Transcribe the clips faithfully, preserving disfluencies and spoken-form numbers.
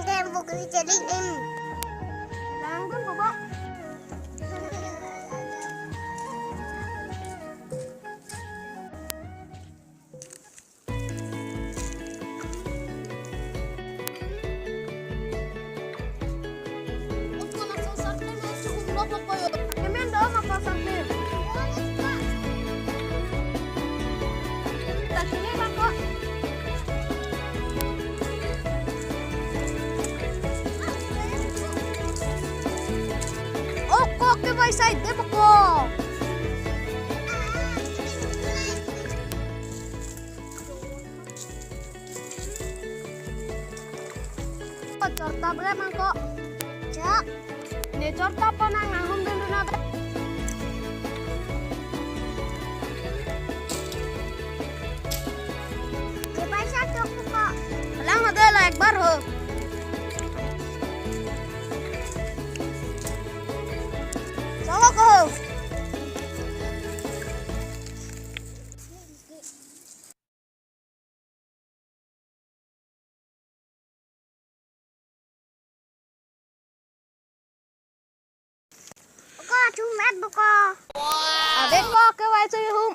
Dem bukri celik dem. Langdun bobo. Oh, kok kevai sai dep ko. Oh, chorta bre mangko. Chak. Ne chorta pon nang nanghumdun dun na bre. Ye paisa chok ko. Lang na de la ek bar ho. Cholo ko. Ko chum et buko. Ade ko kevai chehum.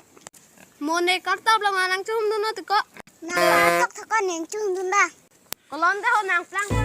Mo ne kartap lo ma nang chehumdun no tiko. Nang kartap thako neng chehumdun da. Kolon de ho nang plang ko.